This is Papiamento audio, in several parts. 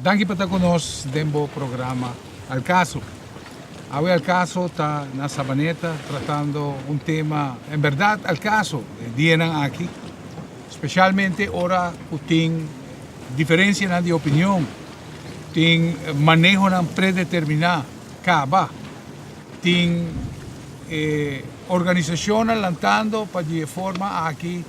Danki pa ta ku nos den bo programa Al Caso. Awe Al Caso ta na Sabaneta tratando un tema en berdad al caso e dianan aki, specialmente ora ku tin diferencianan di opinion, tin manehonan predetermina caba, tin e organisacionnan lantando pa di e forma aki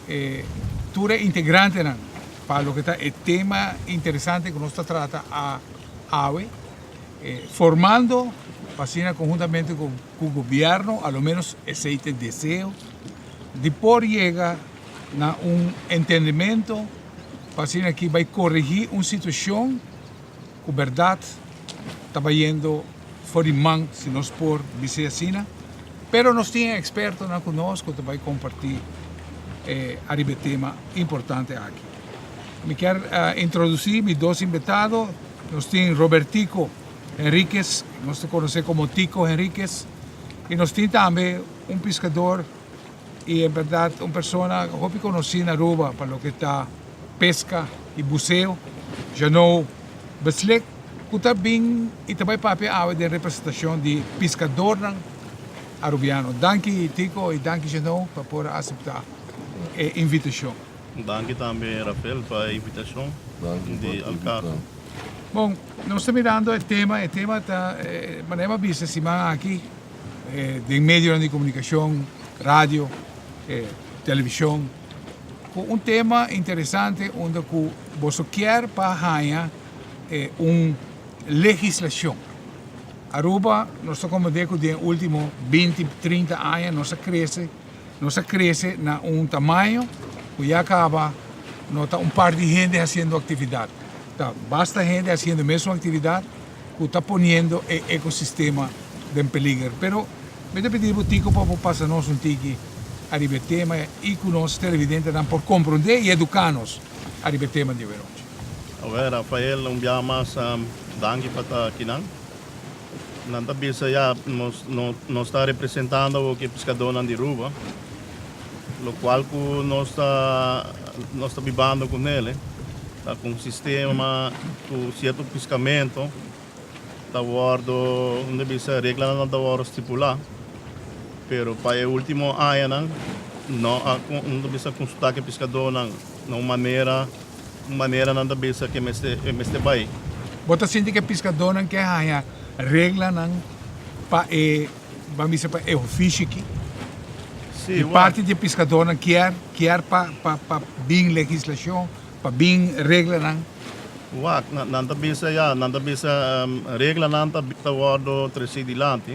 e tur e integrantenan pa loke ta e tema interesante ku nos ta trata awe, formando pa asina konhuntamente ku gobièrnu, a lo ménos esei ta e deseo, di por yega na un entendimento pa asina aki bai koregí un situashon ku bèrdat ta bayendo for di man, si nos por bis'é asina. Pero nos tin e ekspertonan ku nos ku ta bai kompartí ariba e tema importante aki. Mi kier introdusí mi dos invitado. Nos tin Robertico Henriquez, nos ta konosé komo Tico Henriquez, i nos tin tambe un piskador i en bèrdat un persona hopi konosí na Aruba pa loke ta peska i buseo, Jeannot Beslik, ku ta bin i ta bai papia awe den representashon di piskadornan arubiano. Danki Tico i danki Jeannot pa por a aseptá e invitashon. Danki tambe Rafael pa e invitashon di Alcaso. Bon, nos ta mirando e tema, e tema ta manera mi a bisa siman aki den medionan di komunikashon, radio, televishon, ku un tema interesante unda ku boso kier pa haña un legislashon. Aruba nos ta komprende ku den ultimo binti, trinta aña nos a krese, nos a krese na un tamaño ku ya kaba no ta un par di hende hasiendo aktividat, ta basta hende hasiendo e mesun aktividat ku ta poniendo e ekosistema den peliger. Pero mi ta pidi bo Tico pa bo pasa nos un tiki ariba e tema i ku nos televidentenan por komprondé i eduká nos ariba e tema di awe nochi. Awel Rafael, un biaha mas danki pa ta akinan. Nan ta bisa ya nos nos ta representando awo ki piskadónan di Ruba, lokual ku nos ta nos ta bibando ku nele ta ku un sistema ku sierto piskamentu ta wòrdu un ta bisa reglanan ta wòrdu stipulá, pero pa e último añanan no a un ta bisa konsultá ku e piskadónan na un manera. Un manera nan ta bisa ke mester e mester bai. Bo ta sinti ke piskadónan ke haña reglanan pa e ban bisa pa e ofishi aki? Sí, Di wak. parti di e piskadónan kier kier pa pa pa bin legislashon, pa bin reglanan? Wak, nan nan ta bisa ya, nan ta bisa reglanan ta ta wòrdu tresí dilanti,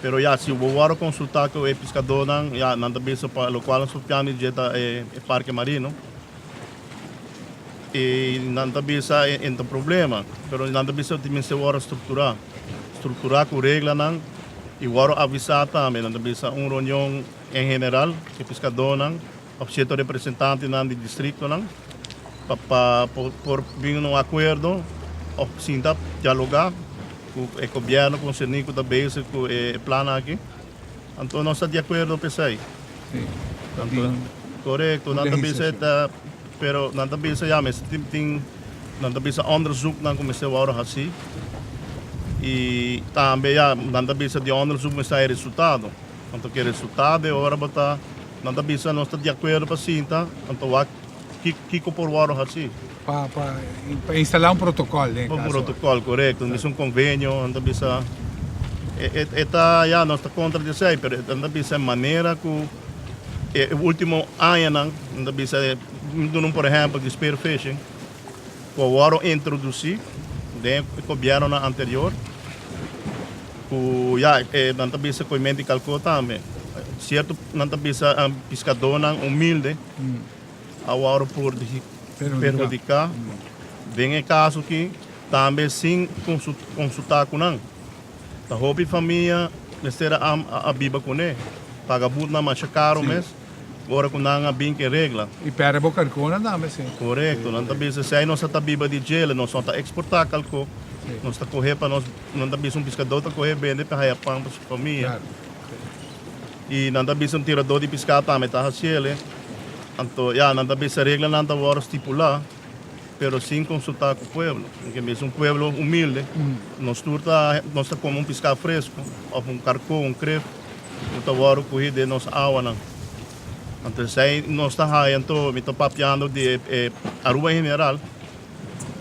pero ya si bo wòrdu konsultá ku e piskadónan ya nan ta bisa pa lokual nan sufpiando dje ta e parke marino. E nan ta bisa e ta problema, pero nan ta bisa tin mester wòrdu strukturá, strukturá ku reglanan i wòrdu avisá tambe. Nan ta bisa un reunion en general ku piskadónan òf sierto representantenan di distriktonan pa pa por bin na un akuerdo òf sinta dialogá ku e gobièrnu konserní ku ta bezig ku e plan aki. Anto nos ta di akuerdo p'esei. Sí. Anto, korekto, nan ta bisa e ta, pero nan ta bisa ya mester tin tin, nan ta bisa onderzoeknan ku mester wòrdu hasí i tambe ya nan ta bisa di onderzoek mester hay resultado. Anto ke resultado e ora bo ta, nan ta bisa nos ta di akuerdo pa sinta, anto wak kiko por wòrdu hasí. Pa pa pa instalá un protokòl den e Un kaso. protokòl, korekto. Nan bisa un konvenio, nan ta bisa e e ta ya nos ta kontra di esei, pero nan ta bisa e manera ku e último añanan, nan ta bisa mi duna un por ehèmpel di spearfishing ku a wòrdu introdusí den e gobièrnunan anterior ku ya e nan ta bisa koimenti kalkó tambe. Sierto nan ta bisa piskadónan humilde a wòrdu por perhudiká den e kaso aki tambe sin konsultá ku nan. Ta hopi famia mester a biba kuné, paga butnan masha karu mes ora ku nan a bin ku e regla. I pèrdè bo kalkónan tambe, si. Korekto, nan ta bisa esei nos a ta biba di djele, nos no ta eksportá kalkó, nos ta kohe pa nos, nan ta bisa un piskadó ta kohe bende pa haya pan pa su famia. I nan ta bisa un tiradó di piská tambe ta hasiel. Anto, ya, nan ta bisa reglanan ta wòrdu stipulá. pero sin konsultá ku pueblo. Ke mes un pueblo humilde, nos tur ta nos ta kome un piská fresko òf un karkó, un kref ku ta wòrdu kuhí den nos awanan. Anto esei nos ta haya anto mi ta papiando di e Aruba en general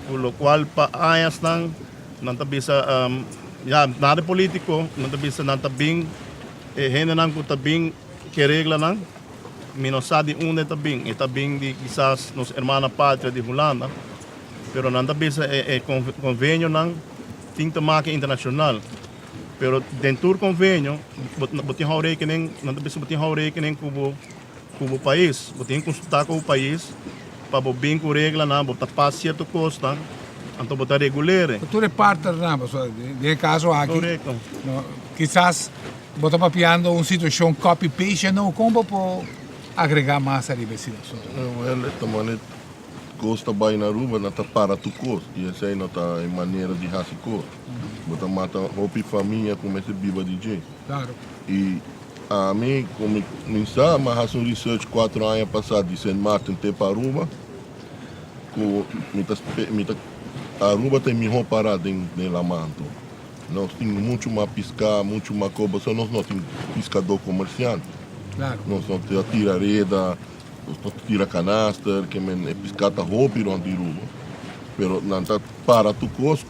ku lokual pa añasnan nan ta bisa ya nada politiko nan ta bisa nan ta bin e hendenan ku ta bin ke reglanan. Mi no sa di unda e ta bin. E ta bin di kisas nos hermana patria di Hulanda, pero nan ta bisa e convenionan tin ta make internacional. Pero den tur convenio bo tin hou rekening, nan ta bisa bo tin hou rekening cu bo cu bo pais. Bo tin consulta cu bo pais pa bo bin cu reglanan, bo ta pas cierto cosnan, anto bo ta regulere. Tur e partnernan, pasobra den e caso aki, kisas Bo ta papiando un situacion copy paste no? Con bo por agrega mas ariba e situacion? Wel, e ta manera cos ta bay na Aruba, nan ta para tur cos y esey no ta e manera di haci cos. Bo ta mata hopi famia cu mester biba di dje. Claro. Y ami cu mi cuminsa, mi a haci un research cuatro aña pasa di Sint Maarten te pa Aruba, cu mi ta mi ta Aruba ta e miho para den den lamanto. Nos tin muchu mas piská, muchu mas kos, pasobra nos no tin piskadó komersiante. Nos no ta tira reda, nos no ta tira kanaster, ke men e piská ta hopi rònt di Aruba. Pero nan ta para tur kos,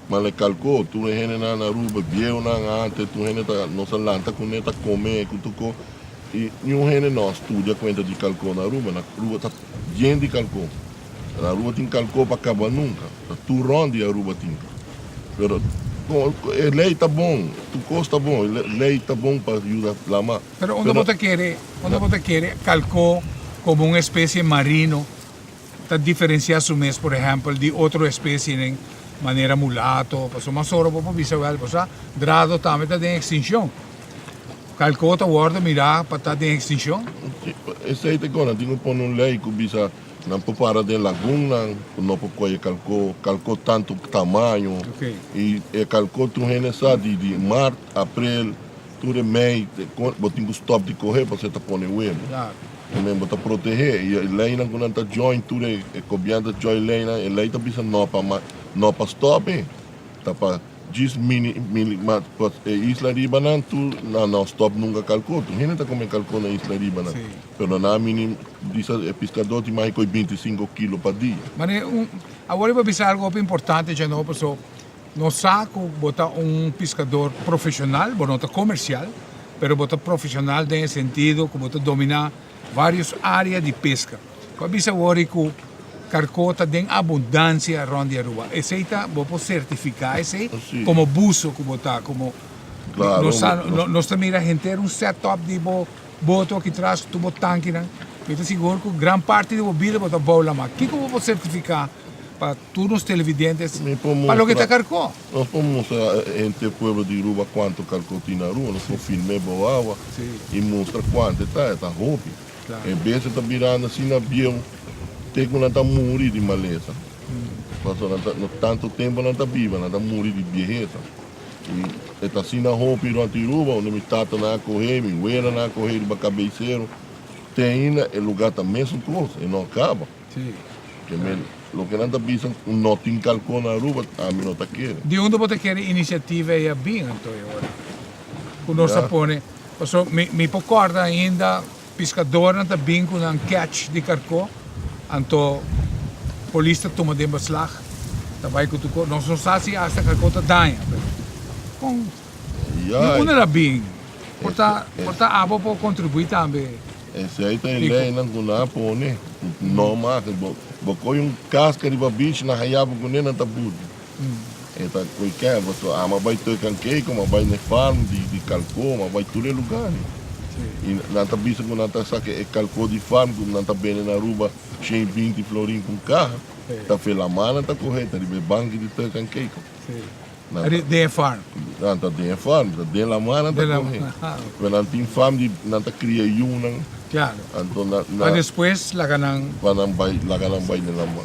man e kalkó, tur e hendenan na Aruba, bieunan ante, tur hende ta, nos a lanta kuné ta kome ku tur kos. I niun hende no a studia kuenta di kalkó na Aruba. Na Aruba ta yen di kalkó. Na Aruba tin kalkó pa kaba nunka. Ta tur rònt di Aruba tin. Pero e lei ta bon, tur kos ta bon, e lei ta bon pa yuda lama. Pero unda bo ta kere, unda bo ta kere kalkó komo un espesie marino ta diferensiá su mes, por ehèmpel, di otro espesienan manera mulato? Pasobra mas ora bo por bisa wèl, bo sa, drado tambe ta den ekstinshon. Kalkó ta wòrdu mirá pa ta den ekstinshon? Esei ta kos, nan tin ku pone un lei ku bisa Nan por para den lagunnan ku no por kohe kalkó, kalkó tantu tamaño. I e kalkó tur hende sa di di mart, aprel, tur e mei bo tin ku stòp di kohe pasobra e ta pone webu. Amen bo ta protehé i e leinan ku nan ta join tur e gobièrnu ta join leinan e lei ta bisa no pa no pa stòp e ta pa Djis mini mini ma pas e isla riba nan tur nan no stop nunca calco tur hende ta come calco na isla riba nan pero nan a mini bisa e piscador tin mas koe 25 kilo pa dia. Mane un awor bo a bisa algo hopi importante djano paso nos sa cu bo ta un piscador profesional bo no ta comercial pero bo ta profesional den e sentido cu bo ta domina varios area di pesca. Bo a bisa awor cu carco ta den abundancia rond di Aruba. Esey ta, bo por certifica esey como buzo cu bo ta, como nos sa, nos ta mira henter un set up di bo boto aki tras, tur bo tankinan. Mi ta sigur cu gran parti di bo bida bo ta bou lama. Kico bo por certifica pa tur nos televidentes pa loke ta carco? Nos por mustra henter pueblo di Aruba cuanto carco tin na Aruba. Nos por filme bou awa y mustra cuanto e ta. E ta hopi. E bestia ta birando asina bieu te ku nan ta muri di malesa. Pasobra nan ta, no tantu tempu nan ta biba, nan ta muri di biehesa. I e ta asina hopi rònt Aruba, unda mi tatanan a kohe, mi welanan a kohe riba Kabeisero, te ainda e lugá ta mesun kos, e no a kaba. Ke men, loke nan ta bisa ku no tin kalkó na Aruba, ami no ta kere. Di unda bo ta kere inisiativa ei a bin anto e ora ku nos ta pone? Paso mi mi por corda ainda piscadornan ta bin cu nan catch di carco anto polis ta tuma den beslag ta bay cu tur cos nos no sa si hasta carco ta daña pero con di unda ta bin por ta por ta abo por contribui tambe. Esey ta e leynan cu nan a pone cu no mag bo bo coge un casca riba beach nan haya bo cune nan ta buti. E ta koe kèn, pasobra ami a bai Turk and Caicos, mi a bai n'e farm di kalkó, mi a bai tur e lugánan. I nan ta bisa ku nan ta saka e kalkó di farm ku nan ta bende na Aruba 120 florin ku un kaha. Ta fe lamá nan ta kohe, ta riba e banki di Turk and Caicos. Den e farm? Nan ta den e farm, ta den lamá nan ta kohe. Pero nan tin farm di nan ta kria yunan. Klaro. Anto nan. Pa despues laga nan. Pa nan bai, laga nan bai den lamá.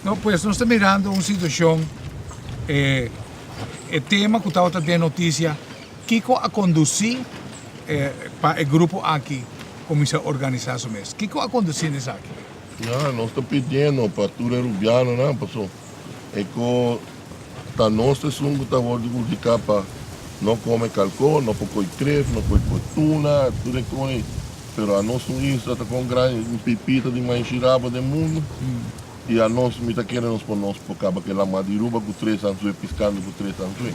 No, pues nos ta mirando un situacion, e e tema cu tabata den noticia, kico a conduci pa e grupo aki cuminsa organisa su mes? Kico a conduci na esaki? Ya, nos ta pidiendo pa tur e rubianonan paso e ko ta nos esun ku ta wordu urdiká pa no kome kalkó, no por koi kref, no por koi tuna, tur e kon ei. Pero anos un isla ta kon grandi, un pipita di maishi raba den mundu. I anos, mi ta kere nos por nos por kaba ke lamá di Ruba ku tres anzue piskando ku tres anzue.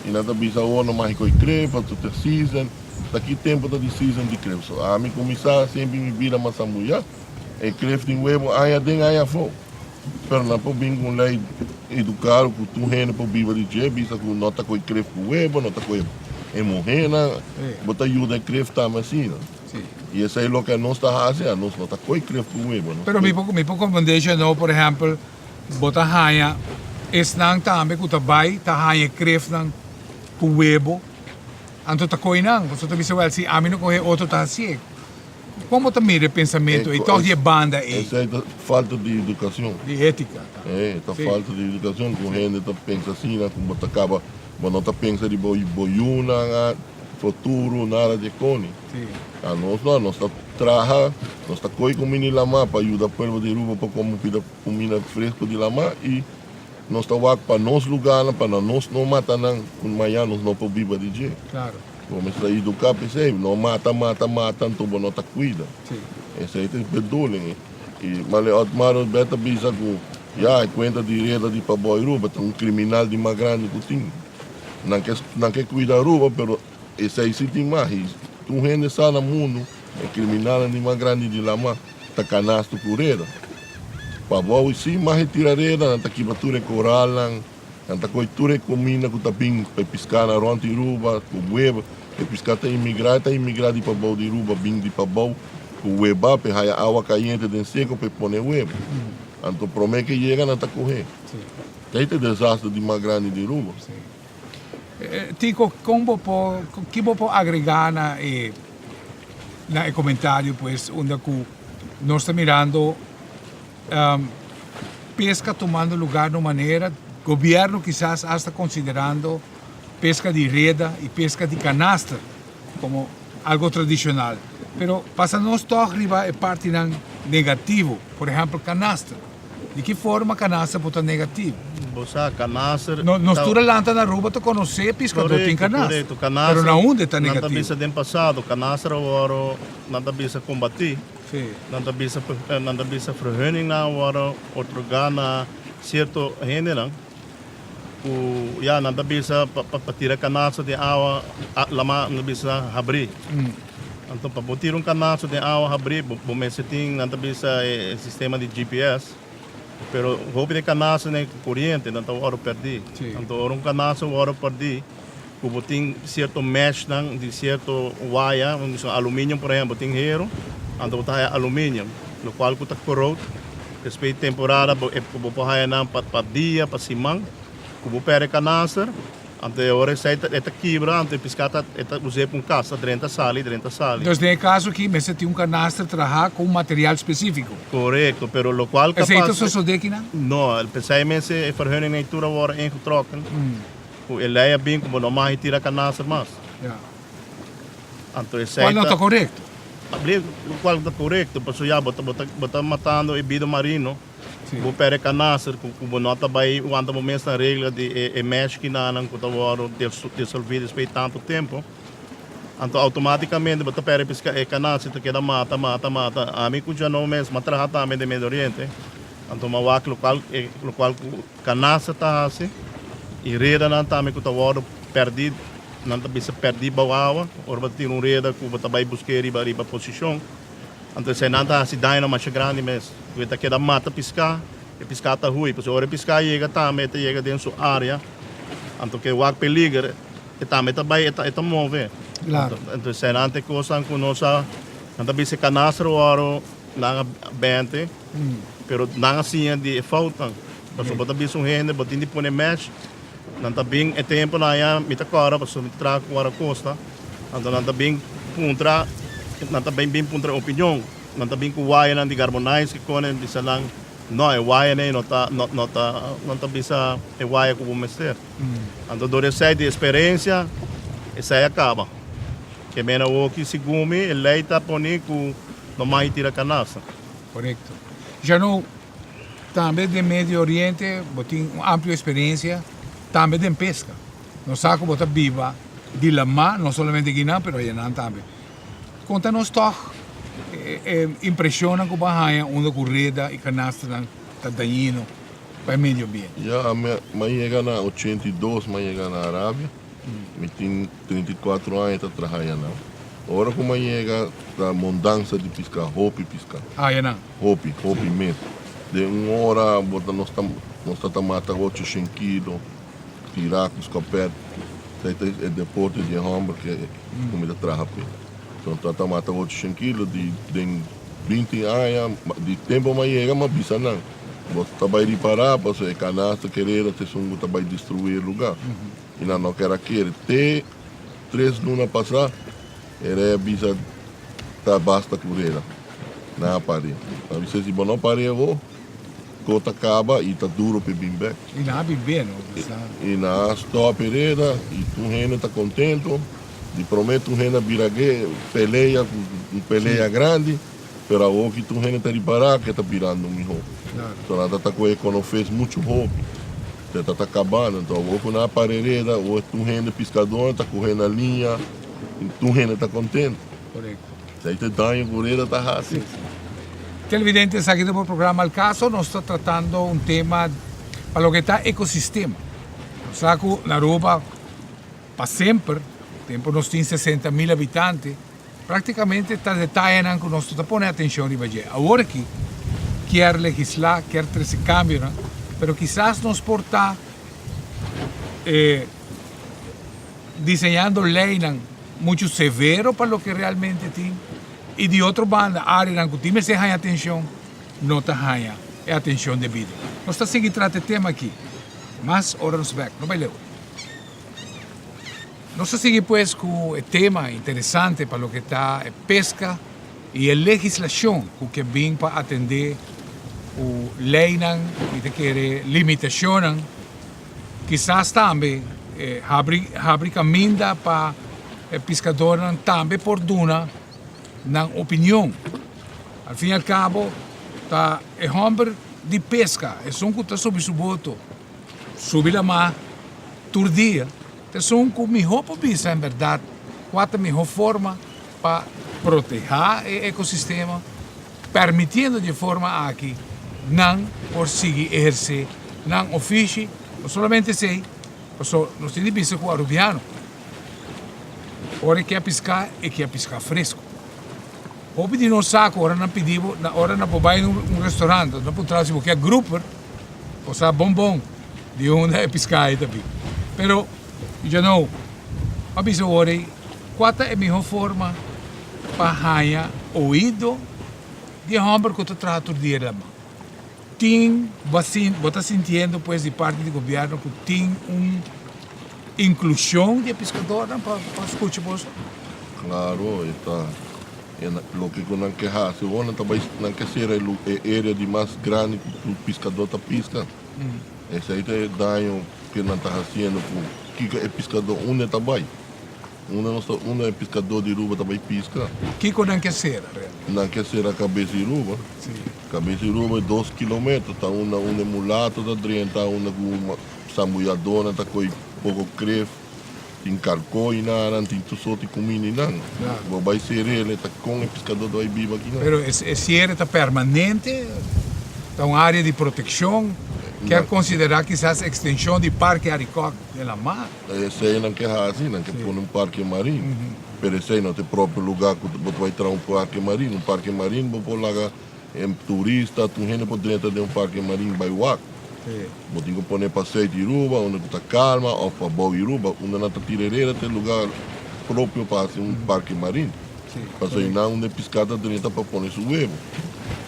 I nan ta bisa awor no mahi koi kref, pasobra ta season. Ta ki tempu ta di season di kref? So ami kuminsá semper mi bida mas ambuyá. E kref tin webo aña aden aña afó. Pero nan por bin ku un lei eduká ku tur hende por biba di dje, bisa ku no ta koe kref ku webo, no ta koe e muhénan. Bo ta yuda e kref tambe asina. I esei loke anos ta hasi, anos no ta koe kref ku webo. Pero mi por mi por komprendé no, por ehèmpel, bo ta haña esnan tambe ku ta bai ta haña e krefnan ku webo, anto ta koe nan. Pasobra ta bisa, wèl, si ami no kohe otro ta hasié. Kon bo ta mira e pensamentu ei tòg di e banda ei? Esei ta falta di edukashon. Di étika ta. E, ta falta di edukashon ku hende ta pensa asina ku bo ta kaba bo no ta pensa di bo bo yunan futuro nada di e koni. Anos no, nos ta traha, nos ta koi kuminda di lamá pa yuda pueblo di Aruba pa komo pida kuminda fresku di lamá i nos ta wak pa nos lugánan pa na nos no mata nan ku mañana nos no por biba di dje. Bo mester a eduká p'esei, no mata, mata, mata, anto bo no ta kuida. Esei ta e bedoeling. I Male Otmar Oduber ta bisa ku ya e kuenta di reda di Pabou Aruba ta un kriminal di mas grandi ku tin. Nan ke nan ke kuida Aruba pero esei si tin mas. I tur hende sa na mundu e kriminalnan di mas grandi di lama ta kanasto ku reda. Pabou si mas e tira reda nan ta kiba tur e koralnan. Nan ta kohe tur e kuminda ku ta bin pa e piskanan rònt di Ruba, ku weba. E piská ta imigrá, e ta imigrá di pabou di Ruba bin di pabou ku weba pa e haya awa kayente den seko pa e pone weba. Anto promé ke yega nan ta koh'é. Ei ta e desaster di mas grandi di Ruba. Tico, kon bo por, ki bo por agregá na e na e komentario pues unda ku nos ta mirando Pesca tumando lugar na un manera, gobierno kisas hasta considerando pesca di reda y pesca di canaster como algo tradicional. Pero pasa nos tog riba e partinan negativo, por ehempel canaster. Di ki forma canaster por ta negativo? Bo sa, canaster. No, nos tur a lanta na Aruba ta conoce piscador tin canaster. Correcto, correcto. Pero na unda e ta negativo? Nan ta bisa den pasado, canaster awor nan ta bisa combati. Nan ta bisa nan ta bisa vergunning-nan wòrdu otorgá na sierto hendenan ku ya nan ta bisa pa pa tira kanasto den awa lama nan ta bisa habrí. Anto pa bo tira un kanasto den awa habrí bo bo mester tin nan ta bisa e sistema di GPS pero hopi di e kanastonan ku koriente nan ta wòrdu pèrdí. Anto ora un kanasto wòrdu pèrdí Ku bo tin sierto meshnan di sierto waya, un bisa aluminium por ehempel, bo tin hero, anto bo ta haya aluminium, lokual ku ta corrode. Despues di temporada bo e bo por haya nan pa pa dia, pa siman, ku bo perde kanaster, anto e ora esei ta e ta kibra, anto e piská ta e ta us'é pa un kas, ta drenta sali, drenta sali. Dus den e kaso aki mester tin un kanaster trahá ku un material spesífiko. Korekto, pero lokual ka Esei ta sosodé kinan? No, p'esei mes e vergunning na e tur a wòrdu ingetrokken. Ku e lei a bin ku bo no mag tira kanaster mas. Anto esei Kual no ta korekto? Kual ta korekto, pasobra ya bo ta bo ta matando e bida marino. Bo perde kanaster ku bo no ta bai wanta bo mes na regla di e mesh kinanan ku ta wòrdu disolví despues di tantu tempu. Anto outomátikamente bo ta perde piska e kanaster ta keda mata mata mata. Ami ku Jano mes m'a traha tambe den Medio Oriente. Anto m'a wak lokual lokual ku. Canasta ta haci y redanan tambe cu ta wordo perdi, nan ta bisa perdi bao awa, ora bo ta tira un reda cu bo ta bay busque riba riba posicion, anto esey nan ta haci dañonan masha grandi mes, cu e ta keda mata pisca, e pisca ta huy, pasobra ora e pisca yega tambe e ta yega den su area, anto ke wak peliger e tambe ta bay e ta move, anto esey nan ta e cosnan cu nos a, nan ta bisa e canasta worde nan a bente. Pero nan a siña di e foutnan. Pasobra bo ta bisa un hende bo tin di pone mesh, nan ta bin e temponan aya mi ta kòrda pasobra mi ta traha ku Guardacosta, anto nan ta bin puntra, nan ta bin bin puntra opinion, nan ta bin ku wayanan di garbonais ke kone bisa nan no e wayanan ei no ta no no ta no ta bisa e waya ku bo mester. Anto dor esei di eksperensia esei a kaba. Ke mena awoki segun mi e lei ta pone ku no mag tira kanasta. Korekto. Jano, tambe den Medio Oriente bo tin un amplio experiencia, tambe den pesca. Nos sa cu bo ta biba di lamá, no solamente Guinan, pero ayanan tambe. Conta nos tog e impresionnan cu bo a haña unda cu reda y canastanan ta dañino pa e medio ambiente. Ya, mi a yega na 82, mi a yega na Arabia. Mi tin 34 aña ta traha ayanan. Ora cu mi a yega ta mondansa di pisca, hopi pisca. Ayanan? Hopi, hopi mes. Den un ora bo ta nos ta nos ta ta mata ocho shen kilo. Tira ku skopet, esei ta e deporte di e hòmber ke ku mi ta traha p'e. So ta ta mata ocho shen kilo di den binti aña di tempu mi a yega mi a bisa nan, bo ta bai ripará pasobra e kanasta kereda ta esun ku ta bai destruí e lugá. I nan no ker a kere. Te tres luna pasá e rei a bisa ta basta ku reda. Nan a par'é. Nan a bisa si bo no par'é awor. Ko ta kaba i ta duro p'e bin bek. I nan a bin be no sa. I nan a stop e reda i tur hende ta kontento. Di prome tur hende a bira ge pelea ku un pelea grandi, pero awor ki tur hende ta ripará ke ta birando mihó. So nan ta ta ku e konofes muchu hopi. Te ta ta kabando. Anto awor ku nan a para e reda, awor tur hende piskadónan ta kohe na liña i tur hende ta kontento. Esei ta e daño ku reda ta hasi. Televidente, esaki ta bo programa Al Caso. Nos ta tratando un tema pa loke ta ecosistema. Nos sa cu na Aruba pa semper, tempo nos tin 60 mil habitante, practicamente ta detayenan cu nos no ta pone atencion riba dje. Awor aki kier legisla, kier trece cambionan, pero kisas nos por ta e. diseñando leynan mucho severo pa loke realmente tin y di otro banda areanan cu tin mester haña atencion no ta haña e atencion debido. Nos ta sigui trata e tema aki mas ora nos bek. No bay leu. Nos ta sigui pues cu e tema interesante pa loke ta e pesca y e legislacion cu ke bin pa atende cu leynan y ta kere limitacionnan. Kisas tambe habri habri kaminda pa e piskadornan tambe por duna nan opinion. Al fin i al kabo ta e hòmber di peska, esun ku ta subi su boto, subi lamá tur dia, ta esun ku mihó por bisa en bèrdat kua ta mihó forma pa protehá e ekosistema, permitiendo di e forma aki nan por sigui ehersé nan ofishi, no solamente esei, pasobra nos tin di bisa ku arubiano ora e ke a piská e ke a piská fresku. Hopi di nos sa ku ora nan pidi bo, ora nan por bai na un restaurant, nan puntra si bo ke grouper, bo sa bon bon di unda e piská ei ta bin. Pero, you know, a bisa ora ei, kua ta e mihó forma pa haña oido di e hòmber ku ta traha tur dia den man. Tin bo a sinti, bo ta sintiendo pues di parti di gobièrnu ku tin un inklushon di e piskadornan pa pa skucha boso? Klaro, e ta e loke ku nan ke hasi awor, nan ta bai nan ke sera e e area di mas grandi ku tur piskadó ta piska. Esei ta e daño ke nan ta hasiendo ku kiko e piskadó unda e ta bai. Unda nos ta unda e piskadó di Ruba ta bai piska. Kiko nan ke sera realmente? Nan ke sera Kabes di Ruba. Si. Kabes di Ruba e dos kilometer ta unda unda e mulato ta drenta unda ku sambuyadónan ta koi poko kref tin karkó i nan tin tur sorti kuminda i nan. Klaro. Bo bai ser'el e ta kon e piskadó ta bai biba aki nan. Pero e siere ta permanente? Ta un área di protekshon? Kier konsiderá kisas ekstenshon di Parke Arikok den la mar? Esei nan ke hasi, nan ke pone un parke marin, pero esei no ta e propio luga ku bo ta bai traha un parke marin. Un parke marin bo por laga e turista, tur hende por drenta den un parke marin bai wak. Bo tin ku pone pa Zuid Aruba, unda ku ta kalma, òf pa Bou Aruba, unda nan ta tira e reda ta e luga propio pa hasi un parke marin. Pasobra einan unda e piská ta drenta pa pone su webo.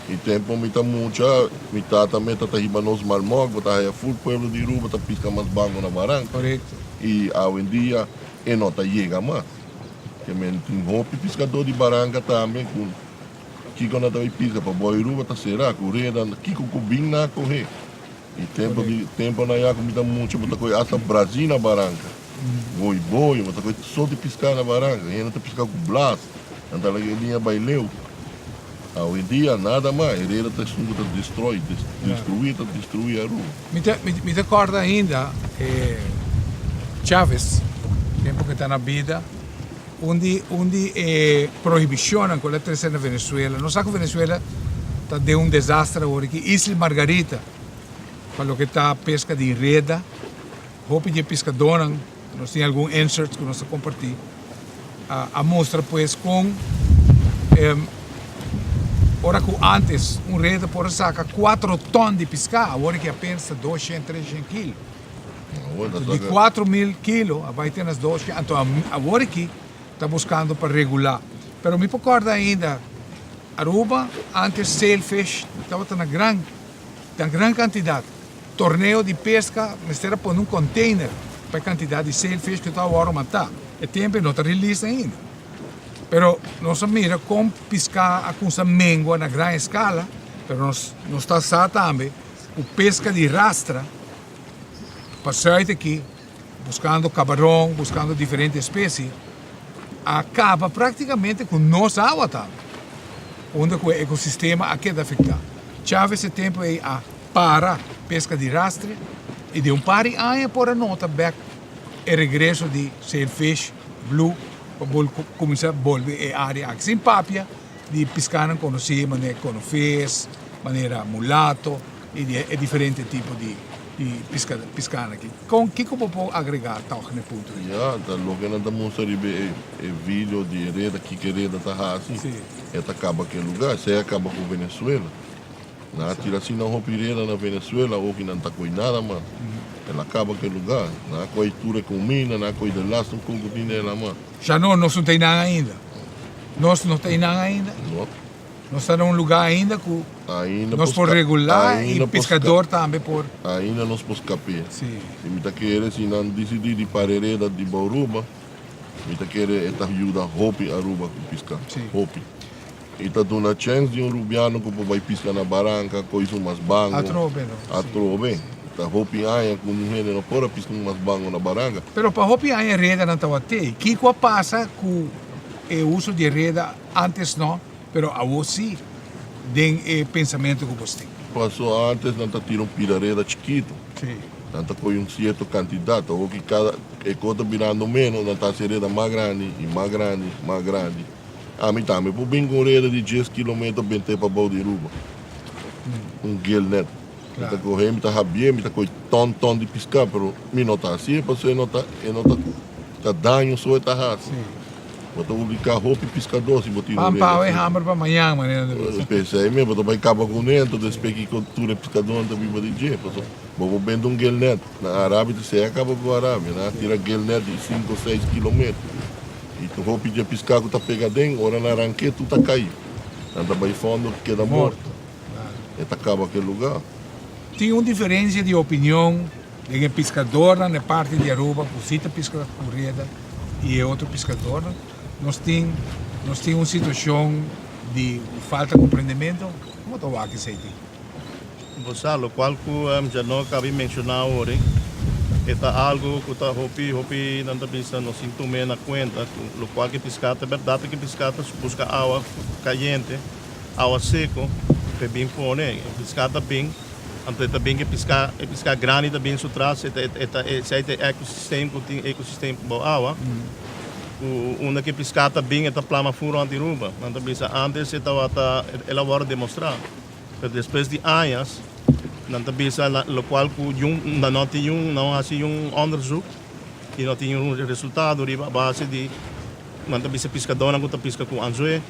I tempo mi ta mucha, mi tata me ta ta hiba nos Malmok, bo ta haya ful pueblo di Aruba ta pisca mas bango na baranca. Correcto. I awendia e no ta yega mas. Ke men tin hopi piscador di baranca tambe cu kico nan ta bay pisca pa bo Aruba ta cera cu reda, kico cu bin nan a coge. I tempo di tempo nan ya cu mi ta mucha bo ta coge hasta Brazil na baranca. Boi boi, bo ta coge tur sorti pisca na baranca. Hende ta pisca cu blas, nan ta laga e liña bay leu. Awendia nada mas, e reda ta esun ku ta destroy, destruí, ta destruí Aruba. Mi ta mi ta kòrda ainda e Chavez, tempu ku e ta na bida, un di un di e prohibishonnan ku el a trese na Venezuela, nos sa ku Venezuela ta den un desastre awor aki, Isla Margarita pa loke ta peska di reda, hopi di e piskadónan, nos tin algun inserts ku nos ta kompartí, a mustra pues kon ora ku antes un reda por a saka kuatro tòn di piská, awor aki apenas ta doshen, treshen kilo. Di 4000 kilo a bai te nas 200, anto awor aki ta buskando pa regulá. Pero mi por kòrda ainda, Aruba antes sailfish tabata na gran, na gran kantidat. Torneo di peska mester a pone un container pa e kantidat di sailfish ku ta wòrdu matá. E tempu e no ta release ainda. Pero nos a mira kon piská a kumsa mengua na gran eskala, pero nos nos ta sa tambe ku peska di rastra pa sùit aki, buskando kabaron, buskando diferente especie, a kaba práktikamente ku nos awa tambe, unda ku e ekosistema a keda afektá. Chávez e tempu ei a para peska di rastre i den un par di aña por a nota bek e regreso di sailfish blue pa bol kuminsá bolbe e área aki sin papia di piskanan konosí manera konovis, manera mulato i di e diferente tipo di di piska piskanan aki. Kon kiko bo por agregá tòg na e punto ei? Ya, ta loke nan ta mustra riba e e video di e reda kiko e reda ta hasi, e ta kaba ku e lugá, esei a kaba ku Venezuela. Nan a tira asina hopi reda na Venezuela, oki nan ta koy nada mas. El a kaba ku e lugá. Nan a koy tur e kuminda, nan a koy de lastu un ku tin den lama. Ja no, nos no ta einan ainda. Nos no ta einan ainda. No. Nos ta na un lugá ainda ku Ainda nos por por ska, regulá i ainda por ska, piskador tambe por. ainda nos por skap'é. Sí. I mi ta kere si nan disidí di para e reda di bou Aruba, mi ta kere e ta yuda hopi Aruba ku piska. Sí. Hopi. I ta duna chèns di un rubiano ku por bai piska na baranka, koi su mas bango. Atrobe no, si. Atrobe. Ta hopi aña ku un hende no por a piska un mas bango na baranka. Pero pa hopi aña e redanan tabata ei. Kiko a pasa ku e uso di e reda antes no, pero awo si, den e pensamentu ku bos tin? Paso antes nan ta tira un pida reda chikitu. Si. Nan ta koi un sierto kantidat. Awo ki kada e kos ta birando menos, nan ta hasi e reda mas grandi i mas grandi, mas grandi. Ami tambe por bin ku un reda di djes kilometer bent'é pa bou di Aruba. Un gel net. Mi ta kohe, mi ta habié, mi ta kohe ton ton di piská, pero mi no ta hasié pasobra e no ta, e no ta, ta daño so e ta hasi. Bo ta obliká hopi piskadó si bo tira un Pan reda pao e asina. hamber pa mañan, manera nan ta bisa. P'esei mi bo ta bai kaba kuné, enton despues kiko tur e piskadónan ta biba di dje, pasobra bo por benta un gel net. Na Arabia ta sea kaba ku Arabia, nan a tira gel net di sinku o seis kilometer. I tur hopi dje piská ku ta pega den, ora nan rank'é tur ta kai. Nan ta bai fondo keda morto. E ta kaba ku e lugá. Tin un diferensia di opinion den e piskadornan na e parti di Aruba ku si ta piska ku reda i e otro piskadornan. Nos tin nos tin un situashon di falta komprendementu. Komo ta wak esei tin? Bo sa, lokual ku Janot kabi menshoná awor, e ta algu ku ta hopi, hopi, nan ta bisa, nos tin tum'é na kuenta, ku lokual ku e piská ta bèrdat ku e piská ta buska awa kayente, awa seko, pa e bin pone. E piská ta bin, anto e ta bin ku e piská, e piská grandi ta bin su tras, e ta, e ta, esei ta e ekosistem ku tin, ekosistem bou awa, ku unda ku e piská ta bin e ta plama fun rònt di Aruba. Nan ta bisa antes e tabata, el a wòrdu demostrá. Pero despues di añas nan ta bisa locual cu yun nan no tin yun nan haci yun onderzoek y no tin yun resultado riba a base di nan ta bisa piscadornan cu ta pisca cu anzue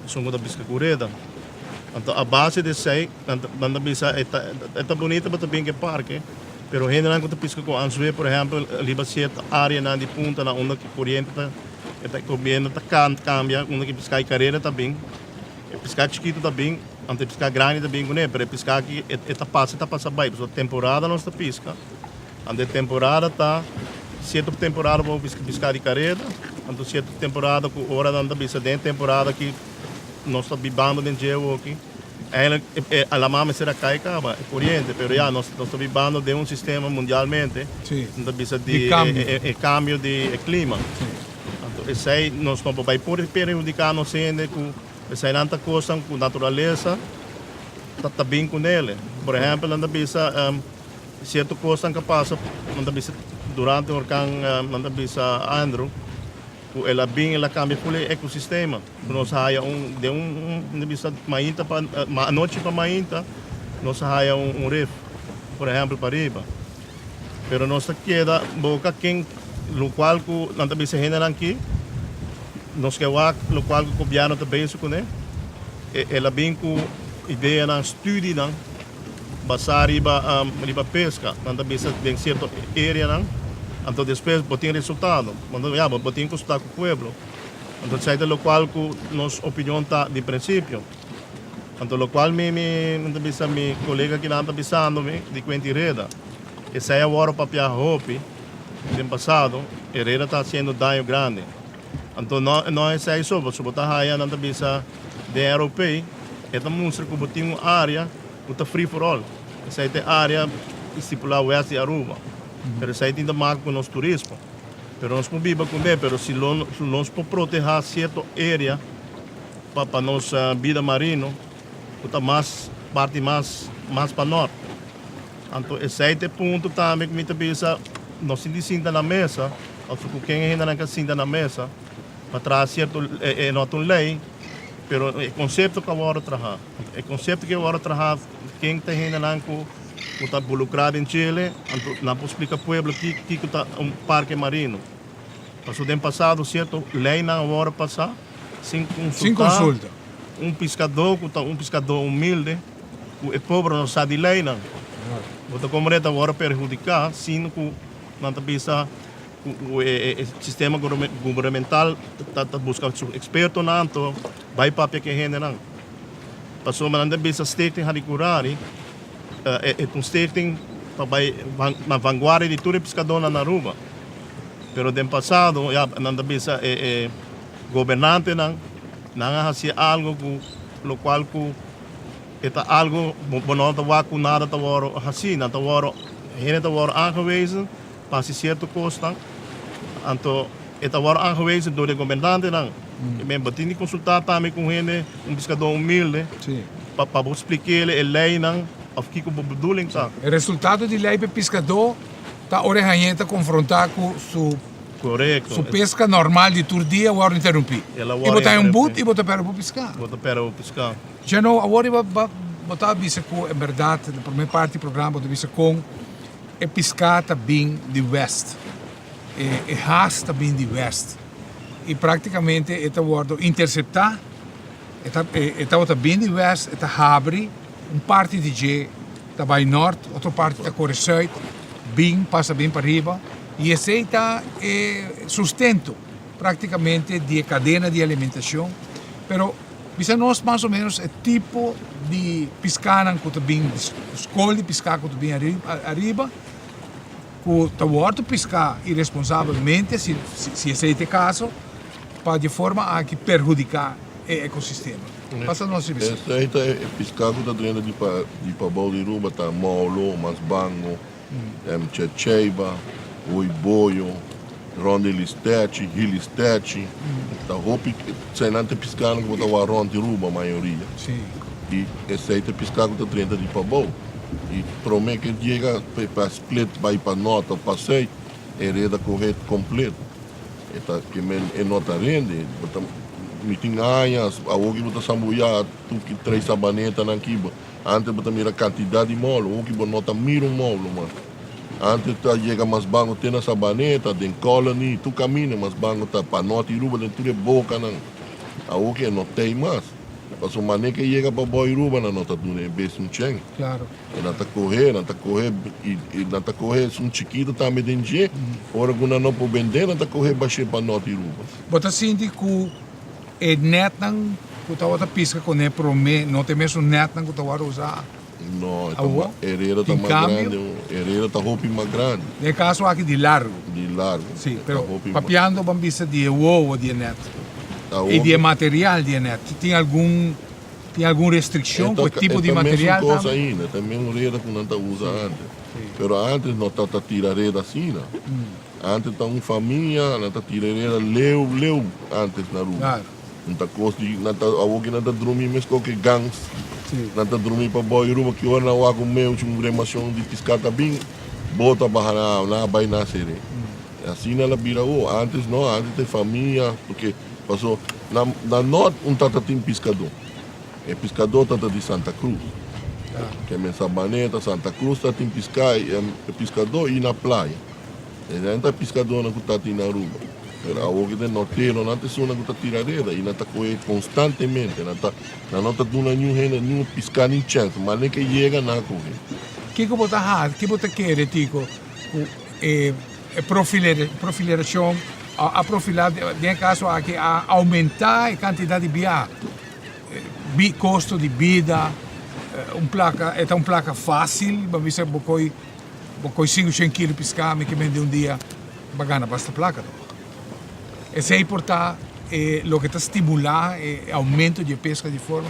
esun cu ta pisca cu reda. Anto a base di esey nan ta nan ta bisa e ta e ta bunita pa ta bin cu e parke pero hendenan cu ta pisca cu anzue por ehempel riba cierto areanan di punta nan unda cu coriente ta e ta comiendo ta cambia unda cu e pisca y carera ta bin. E piská chikitu ta bin, anto e piská grandi ta bin kuné, pero e piská aki e ta pasa e ta pasa bai, pasobra temporada nos ta piska, anto e temporada ta sierto temporada bo piska piská di kareda, anto sierto temporada ku ora nan ta bisa den e temporada aki nos ta bibando den dje awoki, eigenlijk e alamá mester a kai kaba, e koriente, pero ya nos nos ta bibando den un sistema mundialmente, nan ta bisa di e kambio di e klima. Anto esei nos no por bai por perhudiká nos hende ku. Eseinan ta kosnan ku naturalesa ta ta bin ku nele. Por ehèmpel nan ta bisa sierto kosnan ku a pasa, nan ta bisa durante orkan nan ta bisa Andrew ku el a bin el a kambia ful e ekosistema. Ku nos a haya un den un nan ta bisa mainta pa anochi pa mainta nos a haya un rif por ehèmpel pariba. Pero nos ta keda boka ken lokual ku nan ta bisa hendenan aki, nos ke wak lokual ku gobièrnu ta bezig kuné. El a bin ku ideanan, studinan basá riba riba peska. Nan ta bisa den sierto areanan, anto despues bo tin resultado. Anto ya bo tin ku sta ku pueblo. Anto esei ta lokual ku nos opinion ta di prinsipio. Anto lokual mi mi ta bisa mi kolega kinan ta bisando mi di kuenti reda. Esei a wòrdu papia hopi den pasado, e reda ta hasiendo daño grandi. Anto no no esei so, pasobra bo ta haya nan ta bisa den ROP e ta mustra ku bo tin un área ku ta free for all. Esei ta e área stipulá west di Aruba. Pero esei tin ta maka ku nos turismo. Pero nos por biba kuné, pero si lo nos por protehá sierto área pa pa nos bida marino ku ta mas parti mas mas pa nort. Anto esei ta e punto tambe ku mi ta bisa nos tin di sinta na mesa òf ku ken e hendenan ka sinta na mesa pa traha sierto e no ta un lei pero e konsepto ku a wòrdu traha. E konsepto ku a wòrdu traha ken ta e hendenan ku ku ta bolukrá den djele anto nan por splika pueblo kiko ta un parke marino. Pasobra den pasado sierto leinan a wòrdu pasá. Sin Sin consulta. Un piscadó cu ta un piscadó humilde, cu e pober no sa di leynan. Bo ta comprende ta worde perhudica sin cu nan ta bisa cu e sistema gubernamental ta busca su expertonan anto bay papia cu e hendenan. Pasobra nan ta bisa Stichting Hadicurari e ta un stichting pa bay na vanguardia di tur e piscadónan na Aruba. Pero den pasado ya nan ta bisa e. Gobernantenan, nan a haci algo cu locual cu e ta algo bo no ta wak cu nada ta worde haci. Nan ta worde, hende ta worde aangewezen pa haci cierto cosnan, anto e ta worde aangewezen door de gobernantenan. Men bo tin di consulta tambe cu un hende, un piscador humilde, pa bo splikele e leynan of kico bo bedoeling ta. E resultado di ley pa e piscador ta ora e hañ'e ta confronta cu su. Korekto. Su peska normal di tur dia wòrdu interumpí. El a I wòrdu bo ta en un interumpí. but i bo ta pèrdè bo piská. Bo ta pèrdè bo piská. Djano, awor riba ba bo ta bisa ku en bèrdat den promé parti di programa bo ta bisa kon e piská ta bin di wèst. E e has ta bin di wèst. I praktikamente e ta wòrdu interseptá. E ta e tabata bin di wèst, e ta habri un parti di dje ta bai nòrt, otro parti ta kore sùit, bin pasa bin pariba. I esei ta e sustento práktikamente di e kadena di alimentashon. Pero bisa nos mas o ménos e tipo di piskanan ku ta bin, skol di piská ku ta bin ariba, ku ta wòrdu piská iresponsabelmente, si si esei ta e kaso, pa di e forma aki perhudiká e ekosistema. Pasa nos riba esei. Esei ta e piská ku ta drenta di di pabou di Aruba ta molo, mas bango. MC Cheiba, Hoi Boyo, Ronde Listechi, Hilistechi, ta hopi esei nan ta e piskanan ku bo ta wak rònt di Aruba mayoria. I esei ta e piska ku ta drenta di pabou. I promé ku e yega pa split bai pa nòrt òf pa sùit e reda kohe kompleto. E ta ke men e no ta rende. Bo ta mi tin añas awor ki bo ta sambuyá tur ki tres sabanetanan ki bo. Antes bo ta mira cantidad di molo, hoki bo no ta mira un molo mas. Antes ta yega mas bango te na Sabaneta, den Colony, tur caminda mas bango ta pa Norte Aruba den tur e bocanan. Awoki e no tey mas. Pasobra mane ke yega pa Boy Aruba nan no ta duna e bes un chen. Claro. E nan ta coge, nan ta coge y y nan ta coge esun chikito tambe den dje. Ora cu nan no por bende nan ta coge bashe pa Norte Aruba. Bo ta sinti cu E netnan ku tabata piska kuné promé no ta e mesun netnan ku ta wòrdu usá No, e ta awor? e reda ta Tin mas kambio? grandi, e reda ta hopi mas grandi. Den e kaso aki di largu. Di largu. Sí, E ta pero hopi mas. papiando ban bisa di e wowo di e net Awor i di e material di e net, tin algun tin algun E restrikshon ta ku e tipo e di ta mesun material kos tambe? ainda, e ta mesun reda ku nan ta usa antes. Sí. Pero antes no tabata tira reda asina. Antes ta un famia, nan ta tira reda leu leu antes na Aruba. Claro. Un ta kos di nan ta awor ki nan ta drumi meskos ke gangs. Nan ta drumi pa bou Aruba ki ora nan wak un meuchi un remashon di piská ta bin bota baha na awa nan a bai na sere. Asina la bira awor. Antes no, antes ta e famia porque paso na na nort un tata tin piskadó. E piskadó tata di Santa Cruz. Ke men Sabaneta, Santa Cruz ta tin piská e piskadó i na playa. E nan ta piskadónan ku ta tin na Aruba. Pero awor ku ta e norteronan ta esunnan ku ta tira reda i nan ta kohe konstantemente. Nan ta, nan no ta duna niun hende, niun piská nin chèns. Mane ke yega nan a kohe. Kiko bo ta hasi, ki bo ta kere Tico ku e e profilerashon a profilá den e kaso aki a oumentá e kantidat di biaha, kosto di bida, un plaka e ta un plaka fásil, bo bisa bo koi. Bo koi sinku shen kilo piská mi ke bende un dia bo a gana basta plaka tok. Esei por ta e loke ta stimulá e oumento di e peska di forma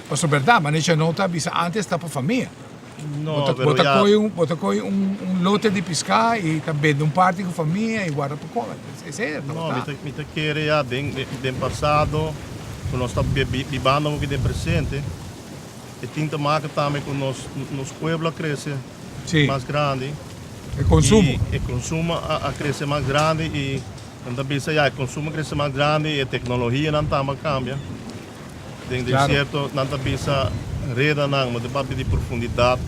pasobra bèrdat manecha no ta bisa antes ta pa famia. No, pero ya. Bo ta koi un lote di piská i ta bende un parti ku famia i warda pa kome. Esei ta No, mi ta kere ya den pasado ku nos ta bibando awoki den presente e tin ta maka tambe ku nos pueblo a krese. mas grandi. E consumo. Y e consumo a crece mas grandi y nan ta bisa ya e consumo a crece mas grandi y e tecnologianan tambe a cambia. Den den cierto nan ta bisa redanan, no ta papia di profundidad,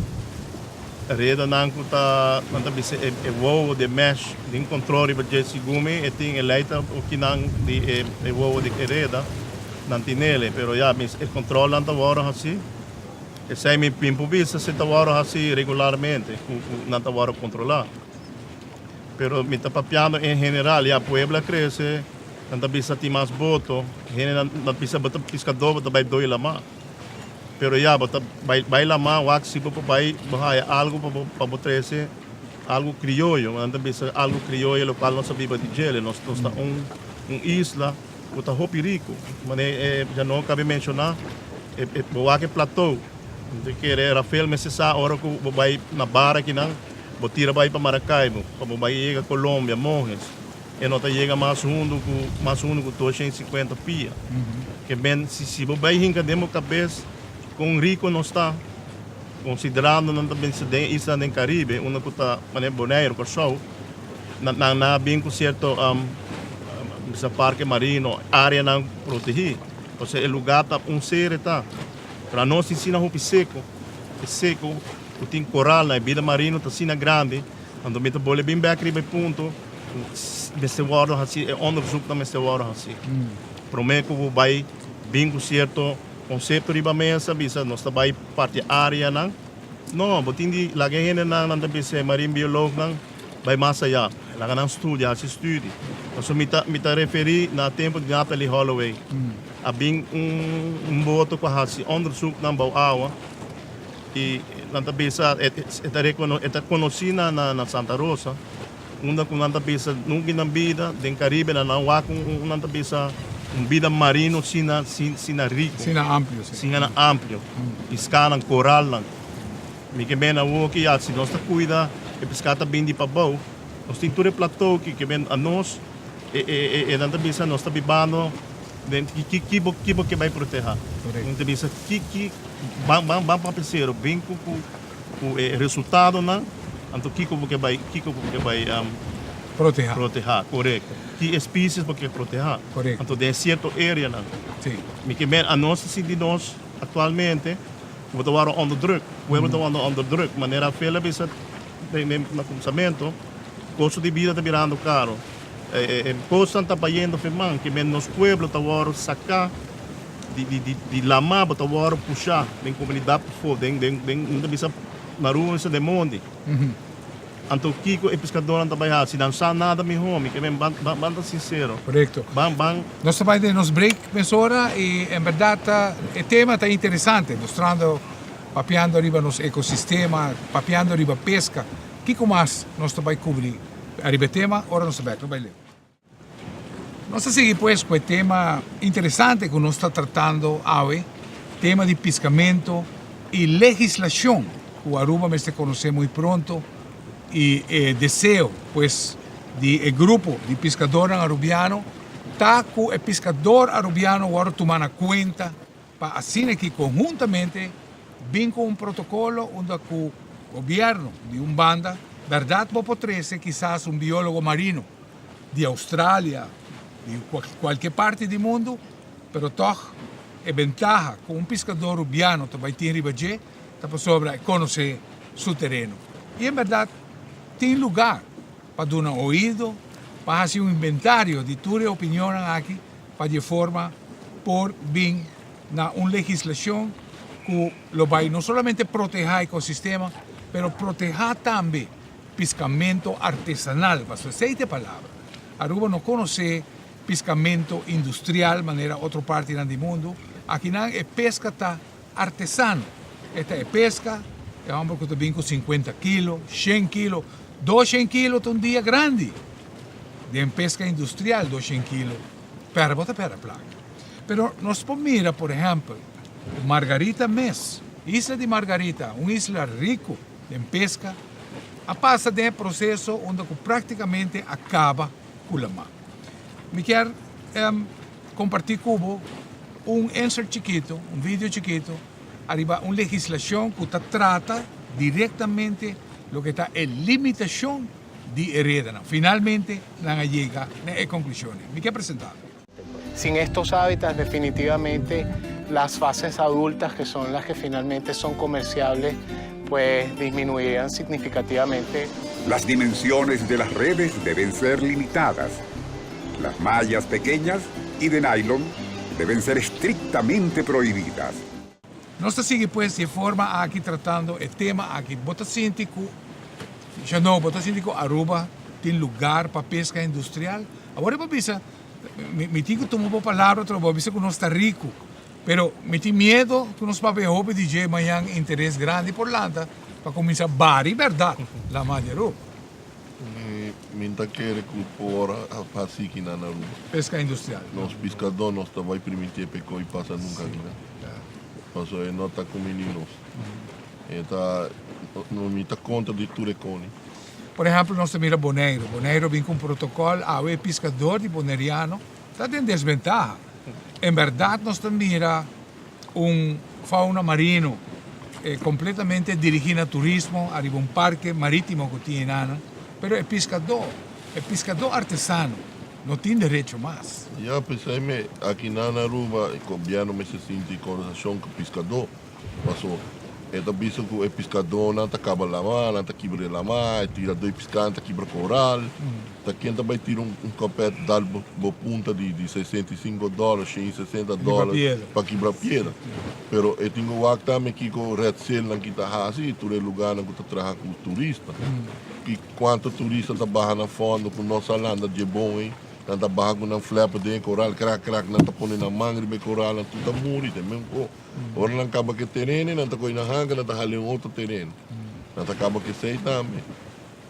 redanan cu ta nan ta bisa e e wowo di e mesh den control riba dje segun mi e tin e ley ta okinan di e e wowo di e reda nan tinele pero ya mis e controlnan ta worde haci. Esei mi pin por bisa si ta wòrdu hasi regularmente, ku nan ta wòrdu kontrolá. Pero mi ta papiando en general, ya pueblo a krese, nan ta bisa tin mas boto, hendenan ta bisa bo ta piskadó bo ta bai doi lamá. Pero ya bo ta bai bai lamá wak si bo por bai bo haya algu pa bo pa bo trese algu krioyo, nan ta bisa algu krioyo lokual nos a biba di djele, nos nos ta un un isla. Ku ta hopi riku. Manera e Janot kabe menshoná, e bo wak e plateau. Mi ta kere Rafael mester sa ora ku bo bai na bar akinan, bo tira bai pa Maracaibo, pa bo bai yega Colombia, Monjes. E no ta yega mas hundu ku mas hundu ku 250 pia. Ke men si si bo bai hinka den bo kabes kon riku nos ta, konsiderando nan ta binse den e islanan den Caribe, unda ku ta manera Boneiru, Kòrsou, Nan a bin ku sierto bisa parke marino, areanan protegí. Pasobra e lugá ta un sere ta. Pero anos tin asina hopi seko, e seko ku tin koralnan, e bida marino ta asina grandi. Anto mi ta bolbe bin bèk riba e punto ku mester wòrdu hasí, e onderzoeknan mester wòrdu hasí. Promé ku bo bai bin ku sierto konsepto riba mesa, bisa nos ta bai parti areanan. No, bo tin di laga e hendenan, nan ta bisa e marin biolognan, bai mas ayá. Laga nan studia, hasi studi. Pasobra mi ta, mi ta referí na tempu di Natalie Holloway. A bin un, un boto ku a hasi onderzoeknan bou awa i nan ta bisa, e, e ta rekono, e ta konosí na, na, na Santa Rosa, unda ku nan ta bisa nunka nan bida den Karibe nan a wak un, un, nan ta bisa un bida marino sina, sina riku. Sina amplio, si. Sina amplio. Piskanan, koralnan. Mi ke ben awor ki ya si nos ta kuida e piská ta bin di pabou, nos tin tur e plato ki ke ben anos e e e nan ta bisa nos ta bibando den ki ki ki bo ki bo ke bai protehá. Nan ta bisa ki ki ban ban ban papia sero bin ku ku ku e resultadonan anto kiko bo ke bai kiko bo ke bai Protehá. protehá korekto ki especies bo ke protehá anto den sierto areanan. Mi ke men anos ta sinti nos aktualmente. Bo ta wòrdu onder druk. Pueblo ta wòrdu onder druk. Manera Phil a bisa den na kuminsamentu, kosto di bida ta birando karo. E kosnan ta bayendo fe man, ke men nos pueblo ta wòrdu saká di lama, bo ta wòrdu pushá den komunidat pafó, den den nan ta bisa na rua nan bisa den mondi. Anto kiko e piskadónan ta bai hasi? Nan sa nada mihó. Mi ke men ban ban ta sinsero. Korekto. Ban ban. Nos ta bai den nos break mesora i en bèrdat ta e tema ta interesante, mostrando, papiando riba nos ekosistema, papiando riba peska. Kiko mas nos ta bai kubri ariba e tema ora nos ta bèk? No bai leu. Nos ta sigui pues cu e tema interesante cu nos ta tratando awe, tema di piscamento y legislacion cu Aruba mester conoce muy pronto y e deseo pues di e grupo di piscadornan Arubiano. Ta ku e piskador arubiano wòrdu tuma na kuenta pa asina ki konhuntamente bin ku un protokolo unda ku gobièrnu di un banda bèrdat bo por trese kisas un biólogo marino di Australia, di kualke parti di mundu, pero tòg e bentaha ku un piskador rubiano ta bai tin riba dje ta pasobra e konosé su tereno. I en bèrdat tin lugá pa duna oido, pa hasi un inventario di tur e opinionnan aki pa di e forma por bin na un legislashon ku lo bai no solamente protehá ekosistema, pero protehá tambe piskamento artesanal, pasobra esei ta e palabra. Aruba no konosé piskamento industrial manera otro partinan di mundu, akinan e peska ta artesano. E ta e pesca, e homber cu ta bin cu 50 kilo, shen kilo, doshen kilo ta un dia grandi. Den pesca industrial doshen kilo, pera bo ta pera placa. Pero nos por mira por ehempel cu Margarita mes, isla di Margarita, un isla rico den pesca, a pasa den e proceso unda cu practicamente a caba cu lama. Mi kier comparti cu bo un insert chikito, un video chikito ariba un legislacion cu ta trata directamente loke ta e limitacion di e redanan. Finalmente nan a yega na e conclusionnan. Mi ke presenta. Sin estos hábitats definitivamente las fases adultas que son las que finalmente son comerciables pues disminuirían significativamente. Las dimensiones de las redes deben ser limitadas. Las mallas pequeñas y de nylon deben ser estrictamente prohibidas. Nos ta sigui pues di e forma aki tratando e tema aki. Bo ta sinti cu, Jeannot, bo ta sinti cu Aruba tin lugar pa pesca industrial? Awor e por bisa, mi tin cu tuma bo palabra otro, bo a bisa cu nos ta ricu, pero mi tin miedo cu nos papia hopi di dje mañan interes grandi por lanta pa cuminsa bari berdad lama di Aruba. Mi ta kere ku por hasi kina na Aruba. Pesca industrial. Nos piskadó nos ta bai primitié p'e koi pasa nunka kina. Pasobra e no ta kumini nos. E ta, mi ta kontra di tur e koni. Por ehèmpel nos ta mira Boneiru. Boneiru a bin ku un protokòl, awe e piskador di boneriano ta den desbentaha. En bèrdat nos ta mira un fauna marino completamente dirigi na turismo ariba un parke maritimo cu tin enanan, pero e piscador, e piscador artesano no tin derecho mas. Ya, p'esei me aki na Aruba e gobierno mester sinti conversacion cu piscador, paso e ta bisa cu e piscadornan ta caba lama, nan ta kibra e lama, e tira doi pisca nan ta kibra coral. Ta ken ta bai tira un kopet dal bo punta di 65 dòler, 160 dòler pa kibra piedra. Pero e tin ku wak tambe kiko Red Sail nan ki ta hasi i tur e lugarnan ku ta traha ku turista. Ki kuantu turista ta baha na fondo ku no sa landa dje bon ei, nan ta baha ku nan flèper den e koral krak krak nan ta pone nan man riba e koral nan tur ta muri den mes ko. Ora nan kaba ku e tereno nan ta kohe nan hanka nan ta hala un otro tereno. Nan ta kaba ku esei tambe.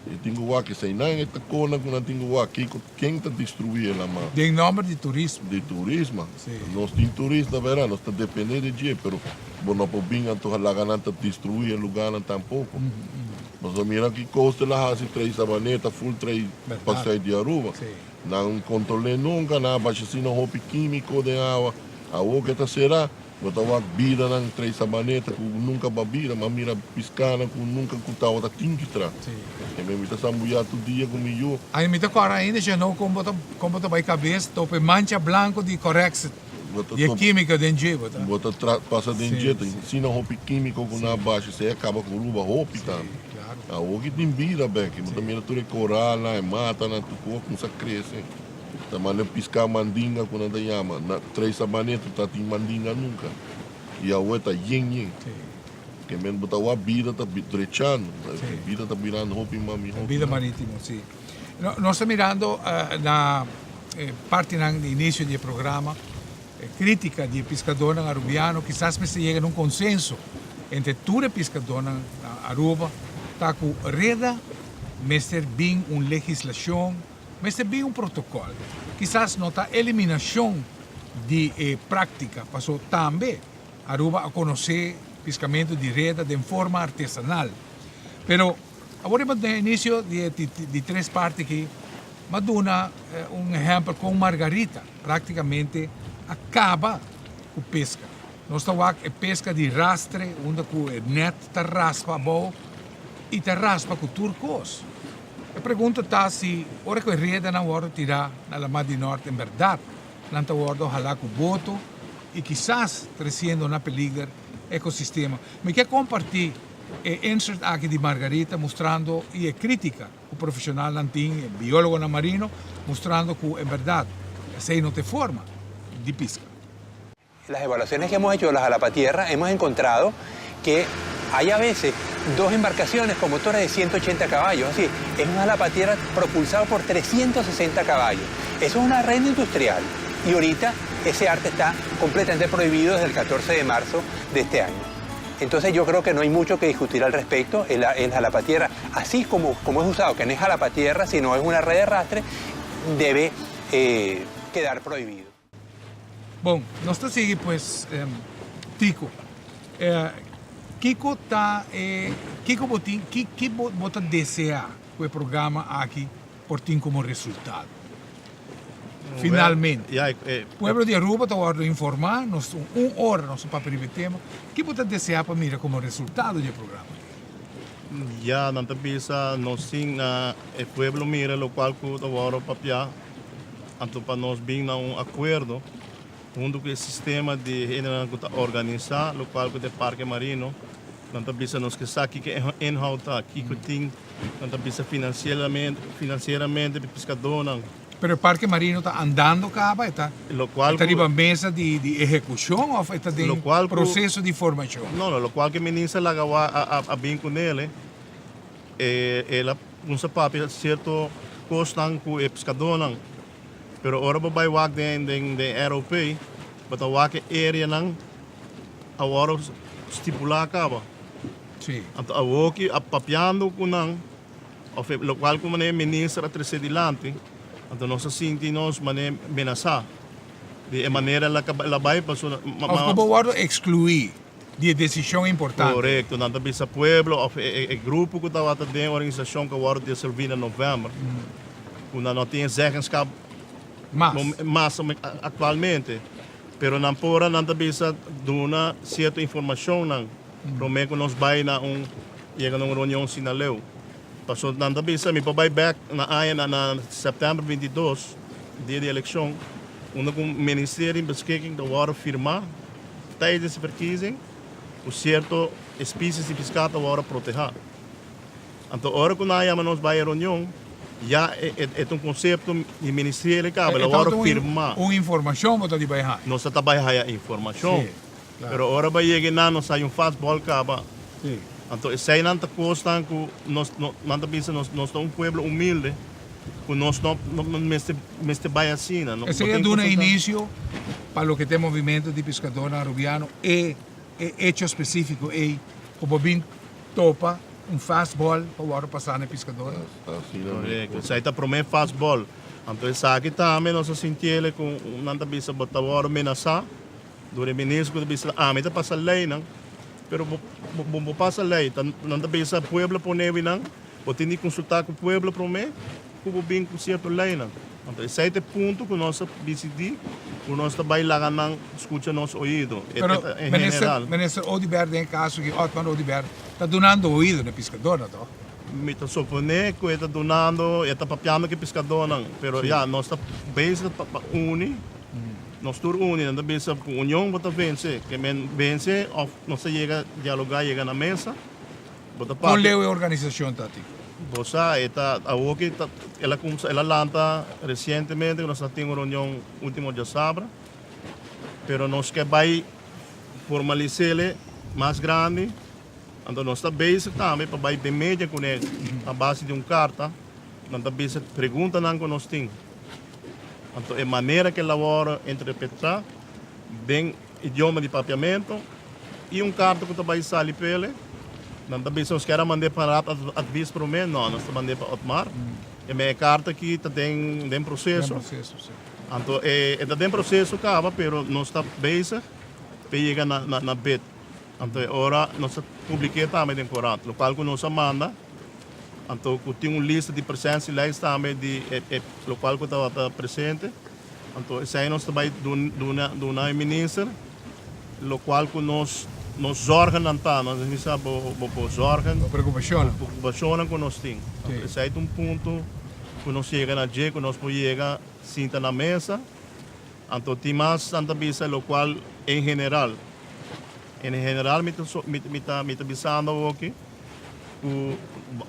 E tin ku wak eseinan, e ta konan ku nan tin ku wak kiko, ken ta destruí e laman. Den nòmber di turismo. Di turismo. Sí. Nos tin turista bera, nos ta dependé di dje, pero bo no por bin anto laga nan ta destruí e lugarnan tampoko. Pasobra mira ki coastal a hasi trei Sabaneta, full trei pasai di Aruba. Sí. Nan kontrol'é nunka, nan a basha asina hopi kímiko den awa. Awor ke ta será. Bo ta wak bidanan trei sabaneta ku nunka ba bida, m'a mira piskanan ku nunka ku tabata tin ki tra. E mi ta sambuyá tur dia ku mi yu. Ai mi ta kòrda ainda Jeannot kon bo ta kon bo ta bai kabes topa e mancha blanko di Corexit di e kímiko den dje bo ta. Bo ta tra pasa den dje ta asina hopi kímiko ku nan a basha esei a kaba ku Aruba hopi tambe. Awor ki tin bida bek bo ta mira tur e koralnan e matanan tur ku a kumsa krese. Ta manda piská mandinga ku nan ta yama. Na Tres Sabaneta ta tin mandinga nunka. I awe ta yen yen. Ke men bo ta wak bida ta drechando. Bida ta birando hopi mas mihó. Bida marítimo, si. Nos ta mirando na e partinan di inicio di e programa e crítica di e piscadornan arubiano. Kisas mester yega na un consenso entre tur e piscadornan na Aruba ta cu reda mester bin un legislacion. Mester bin un protokòl. Kisas no ta eliminashon di e práktika, paso tambe Aruba a konosé piskamentu di reda den forma artesanal. Pero awor riba den inisio di e di tres parti aki, M'a duna un ehèmpel kon Margarita práktikamente a kaba ku peska. Nos ta wak e peska di rastre unda ku e nèt ta raspa abou i ta raspa ku tur kos. E pregunta ta si ora ku e redanan wòrdu tirá na Lamar di Nòrt en bèrdat nan ta wòrdu halá ku boto i kisas tresiendo na peliger ekosistema. Mi ke kompartí e insert aki di Margarita mustrando i e krítika ku profeshonalnan tin, e biólogonan marino, mustrando ku en bèrdat esei no ta e forma di piska. Las evaluaciones que hemos hecho de las jalapatierra hemos encontrado que hay a veces dos embarcaciones con motores de 180 caballos, es decir, es un jalapatierra propulsado por 360 caballos. Eso es una red industrial y ahorita ese arte está completamente prohibido desde el 14 de marzo de este año. Entonces yo creo que no hay mucho que discutir al respecto. El, el jalapatierra, así como, como es usado, que no es jalapatierra, sino es una red de arrastre, debe eh, quedar prohibido. Bon, nos ta sigui pues, Tico. Kiko ta e, kiko bo tin, ki ki bo bo ta deseá ku e programa aki por tin komo resultado? Finalmente, pueblo di Aruba ta wòrdu informá, nos un ora nos ta papia riba e tema. Ki bo ta deseá pa mira komo resultado di e programa aki? Ya, nan ta bisa nos tin e pueblo mira lokual ku ta wòrdu papiá. Anto pa nos bin na un akuerdo huntu ku e sistema di hendenan ku ta organisá lokual ku ta e parke marino, nan ta bisa nos ke sa kiko e inhoud ta, kiko tin, nan ta bisa finansieramente pa e piskadónan. Pero e parke marino ta andando kaba? E ta e ta riba mesa di ehekushon òf e ta den proseso di formashon? No, no, lokual ku e minister laga a bin kunele, El a cuminsa papia cierto cosnan cu e pescadornan, pero ora bo bay wak den den ROP, bo ta wak e areanan awor stipula caba. Sí. Anto awoki a papiando cu nan, of e locual cu mane minister a trece dilanti, anto nos a sinti nos mane menasa di e manera el a bay pasobra. Of cu bo wordo exclui. Di e desishon importante. Korekto, nan ta bisa pueblo òf e grupo ku tabata den e organisashon ku a wòrdu disolví na novèmber, ku nan no tin e zeggenskap mas aktualmente, pero nan por a nan ta bisa duna sierto informashonnan promé ku nos bai na un yega na un reunion asina leu. Pasobra nan ta bisa mi por bai bèk na aña na sèptèmber 22, dia di elekshon, unda ku Ministerie in Beschikking ta wòrdu firmá. Tijdens e verkiezing ku sierto especies di piská ta wòrdu protehá. Anto ora ku nan a yama nos bai e reunion, ya e ta un konsepto di ministerio kaba, el a wòrdu firmá. Un informashon bo ta di bai haña. Nos ta bai haña informashon. Pero ora bai yega einan nos haña un fastball kaba. Anto eseinan ta kosnan ku nos nan ta bisa nos ta un pueblo humilde ku nos no mester bai asina. Esei a duna inisio pa loke ta e movimento di piskadornan arubiano e e hecho spesifiko ei ku bo bin topa un fastball pa wòrdu pasá na e piskadornan. Korekto, esei ta promé fastball. Anto esaki tambe nos a sintiele ku nan ta bisa bo ta wòrdu menasá dor e minister ku ta bisa ami ta pasa leinan pero bo bo pasa lei nan ta bisa pueblo pone nan Bo tin di konsultá ku pueblo promé ku bo bin ku sierto leinan. Anto esei ta e punto ku nos a disidí ku nos ta bai laga nan skucha nos oido. E Pero ta en minister, general. minister Oduber den e kaso aki, Otmar Oduber, ta dunando oido na e piskadornan, toh? Mi ta suponé ku e ta dunando, e ta papiando ku e piskadornan. Pero ya, nos ta bezig pa pa uni, nos tur uni. Nan ta bisa ku union bo ta vense. Ke men vense òf nos ta yega dialogá, yega na mesa. Bo ta Kon papia. leu e organisashon ta tin? Bo sa, e ta awor ki ta, el a kumsa, el a lanta resientemente ku nos a tin un reunion ultimo djasabra, pero nos ke bai formalis'ele mas grandi, anto nos ta bezig tambe pa bai den media kuné a base di un karta, nan ta bisa preguntanan ku nos tin. Anto e manera ku el a wòrdu interpretá den idioma di papiamento y un carta cu ta bay sali p'ele. Nan ta bisa nos kier a mand'é pa Raad Advies prome, no, nos ta mand'é pa Otmar. E me e carta aki ta den den proceso. Den proceso, si. Anto e e ta den proceso caba, pero nos ta bezig p'e yega na na na bid. Anto e ora nos ta publik'é tambe den corant, locual cu nos a manda. Anto ku tin un lista di presentielijst tambe di e e lokual ku tabata presente. Anto esei nos ta bai duna duna e minister lokual ku nos nos zorgennan ta. Nos a bisa bo bo bo zorgen. Bo preokupashonnan. Bo preokupashonnan ku nos tin. Anto esei ta un punto ku nos yega na dje ku nos por yega sinta na mesa. Anto tin mas nan ta bisa lokual en general. En general mi ta mi ta mi ta bisando awoki ku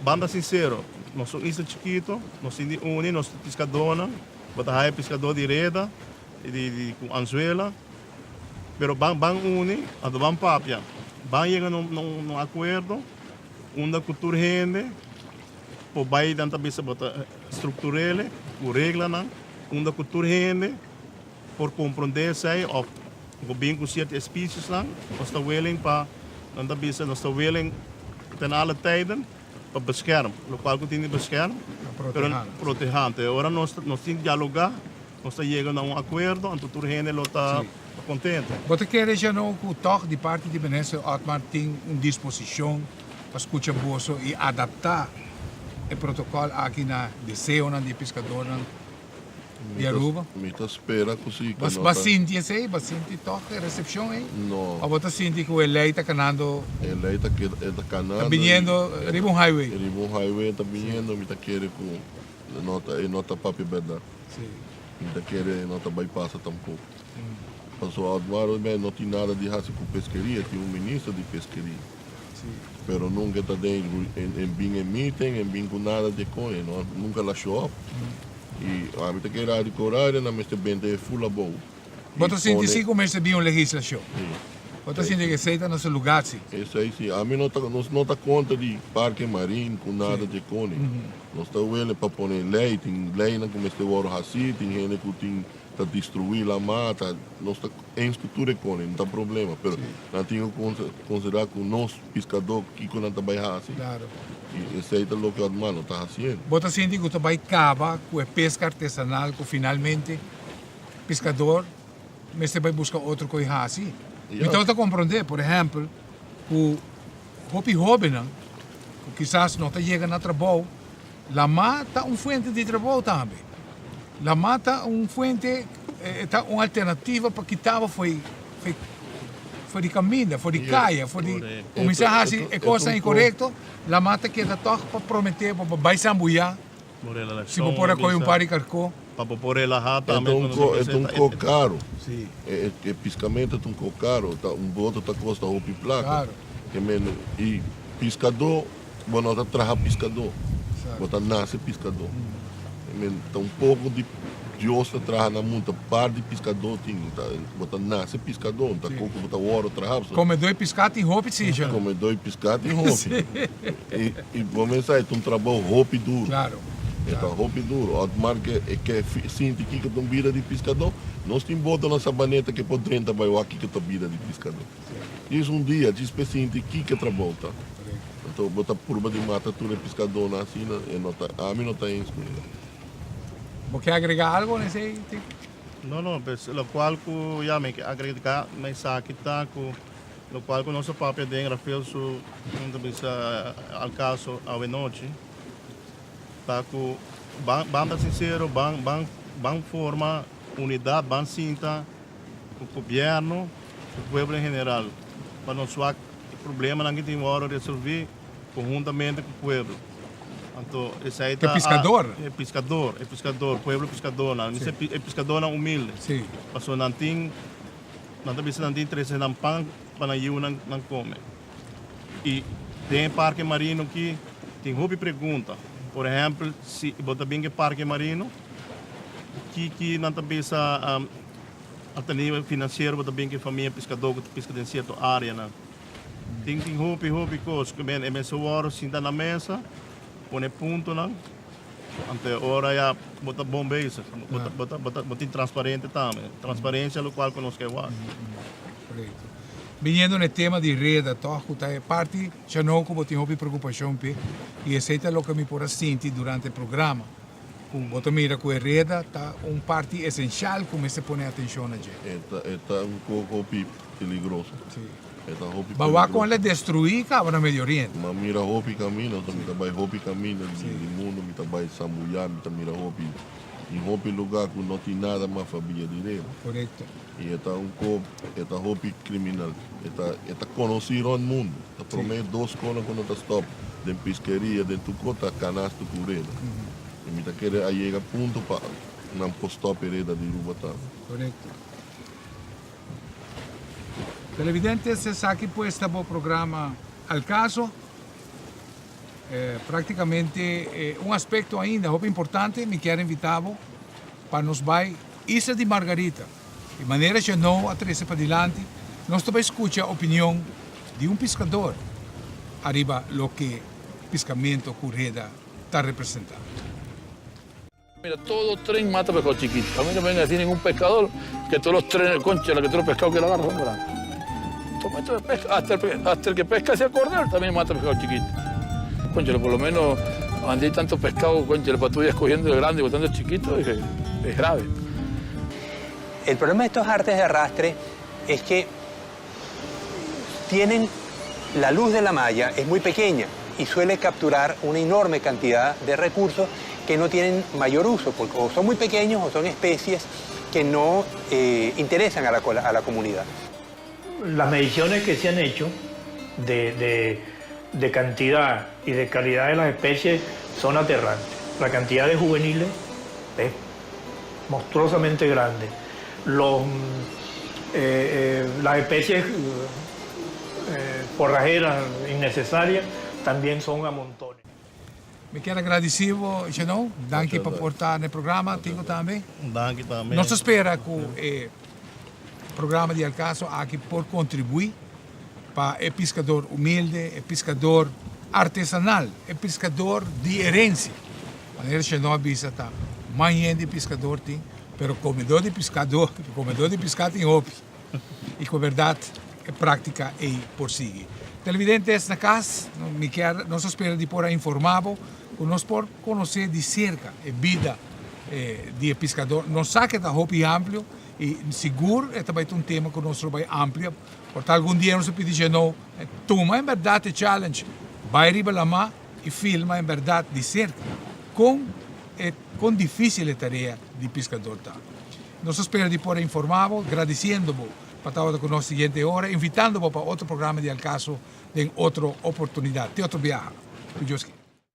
ban ta sinsero, nos un isla chikito, nos tin di uni, nos piskadónan, bo ta haya piskadó di reda, di di ku anzuela, pero ban ban uni, anto ban papia, ban yega na un akuerdo unda ku tur hende por bai nan ta bisa bo ta strukturele ku reglanan unda ku tur hende por komprondé esei òf bo bin ku sierto espisiesnan, nos ta willing pa, nan ta bisa nos ta willing ten alle tijden pa beskerm, lokual ku tin di beskerm, pero protehá. Anto e ora nos nos tin dialogá, nos ta yega na un akuerdo, anto tur hende lo ta kontento. Bo ta kere Jeannot ku tòg di parti di Minister Otmar tin un disposishon pa skucha boso i adaptá e protokòl aki na deseonan di e piskadornan di Aruba? Mi ta spera cu si. Bo a sinti esey? Bo a sinti toch e recepcion ey? No. Of bo ta sinti cu e ley ta canando? E ley ta e ta canando. Ta biniendo riba un highway. Riba un highway ta biniendo. Mi ta kere cu no ta e no ta papia berdad. Si. Mi ta kere e no ta bay pasa tampoco. Pasobra Otmar Oduber no tin nada di haci cu peskeria. Tin un minister di peskeria. Si. Pero nunca e ta den en bin e meeting, en bin cu nada di e coño, e no nunca la show up. Y ami ta kere adi cu horario nan mester benta e full abou. Bo ta sinti si cu mester bin un legislacion? Si. Bo ta sinti cu esey ta na su lugar si? Esey si. Ami no ta, nos no ta contra di parke marin cu nada di e coño. Nos ta wele pa pone ley, tin leynan cu mester worde haci, tin hende cu tin ta destruí la mata, nos ta eens ku tur e kone, no ta problema, pero nan tin ku konsiderá ku nos piskadó kiko nan ta bai hasi, i esei ta loke Otmar no ta hasiendo. Bo ta sinti ku ta bai kaba ku e peska artesanal ku finalmente piskador mester bai buska otro koi hasi? Mi tabata komprondé, por ehèmpel, ku hopi hóbennan ku kisas no ta yega na trabou, Lama ta un fuente di trabou tambe. Lama ta un fuente, ta un alternativa pa kita bo fo'i fo'i di kaminda, fo'i di kaya, fo'i di kuminsá hasi e kosnan inkorekto. Lama ta keda tòg pa prometé bo pa bai sambuyá, si bo por a kohe un par di karkó. Pa bo por relahá tambe. E ta un kos karu. E piskamentu ta un kos karu. Un boto ta kosta hopi plaka. I piskadó. Bo no ta traha piskadó, bo ta nase piskadó. Ta un poko di Dios ta traha na mundu, ta par di piskadó tin, bo ta nase piskadó, no ta koko bo ta wòrdu traha. Komedó i piská tin hopi si, Jean. Komedó i piská tin hopi. I bo mes sa e ta un trabou hopi duru. E ta hopi duru. Otmar ke e ke sinti kiko ta un bida di piskadó, nos tin boto na Sabaneta ke por drenta bai wak kiko ta bida di piskadó. Djis un dia, djis p'e sinti kiko e trabou ta. Anto bo ta purba di mata tur e piskadónan asina, e no ta, ami no ta eens ku esei. Bo ke agregá algo na esei, Tico? No, no, pues lokual ku ya mi ke agregá na esaki ta ku lokual ku nos a papia den Rafael su punto di bista al kaso awenochi ta ku ban ban ta sinsero, ban ban ban forma unidat, ban sinta ku gobièrnu, ku pueblo en general pa nos wak E problemanan ki tin wòrdu resolví konhuntamente ku pueblo. Anto esei ta. E piskador. E piskador, e piskador, pueblo piskadornan. Mi sa e piskadornan humilde. Sí. Pasobra nan tin, nan ta bisa nan tin trese nan pan pa nan yiunan nan kome. I den e parke marino aki tin hopi pregunta. Por ehèmpel, si bo ta bin ku e parke marino, ki ki nan ta bisa. Alternativa finansiero bo ta bin ku e famia piskadó ku ta piska den sierto áreanan. Tin tin hopi hopi kos ku men e mester wòrdu sinta na mesa, pone puntonan, anto e ora ya bo ta bon bezig. Bo ta bo ta bo ta bo tin transparente tambe. Transparensia lokual ku nos ke wak. Korekto. Biniendo na e tema di reda tòg ku ta e parti djanou ku bo tin hopi preokupashon p'e i esei ta loke mi por a sinti durante e programa. Ku bo ta mira ku e reda ta un parti esenshal ku mester pone atenshon na dje. E ta e ta un kos hopi peligroso. Sí. E ta hopi Ba wak peligroso. kon el a destruí kaba na Medio Oriente. M'a mira hopi kaminda, mi ta bai hopi kaminda di mundu, mi ta bai sambuyá, mi ta mira hopi, tin hopi lugá ku no tin nada mas fabia di reda. Korekto. I e ta un kop, e ta hopi kriminal. E ta, e ta konosí rònt mundu. Ta promé dos kona ku no ta stòp den piskeria, den tur kos ta kanasto ku reda. I mi ta kere a yega punto pa nan por stòp e reda di Ruba tambe. Korekto. Televidentes, esaki pues ta bo programa Al Caso. Prácticamente un aspecto ainda hopi importante, mi kier invita bo pa nos bai Isla di Margarita. Di manera Jeannot a trece padilanti, nos ta bai scucha opinion di un piscador ariba loke piscamento cu reda ta representa. Mira, todo tren mata pescado chiquito. A mí no me venga a decir ningún pescador que todos los trenes, concha, que todos los pescados que la agarran son grandes. Toma esto de pesca, hasta el, hasta el que pesca ese cordel también mata pescado chiquito. Concha, por lo menos donde hay tanto pescado, concha, para tú ir escogiendo el grande y botando el chiquito, es, es grave. El problema de estos artes de arrastre es que tienen la luz de la malla es muy pequeña y suele capturar una enorme cantidad de recursos que no tienen mayor uso, porque o son muy pequeños o son especies que no eh, interesan a la, a la comunidad. Las mediciones que se han hecho de, de, de cantidad y de calidad de las especies son aterrantes. La cantidad de juveniles es monstruosamente grande. Los, eh, eh, las especies eh, forrajeras innecesarias también son a montones. Mi kier a gradici bo, Jeannot. Danki pa por ta na e programa. Tingo tambe. Danki tambe. Nos ta spera cu e programa di Al Caso aki por contribui pa e piscador humilde, e piscador artesanal, e piscador di herencia. Manera Jeannot a bisa ta man hende piscador tin, pero comedor di piscador, comedor di pisca tin hopi. Y cu berdad e practica ey por sigui. Televidentes na cas, mi kier, nos a spera di por a informa bo cu nos por conoce di cerca e bida di e piscador. Nos sa cu e ta hopi amplio y sigur e ta bay ta un tema cu nos lo bay amplia. Por ta algun dia nos a pidi Jeannot tuma en berdad e challenge, bay riba lama y filma en berdad di cerca con e con dificil e tarea di piscador ta. Nos ta spera di por a informa bo, gradiciendo bo pa tabata cu nos siguiente ora, invitando bo pa otro programa di Al Caso den otro oportunidad. Te otro biaha. Cu Dios kier.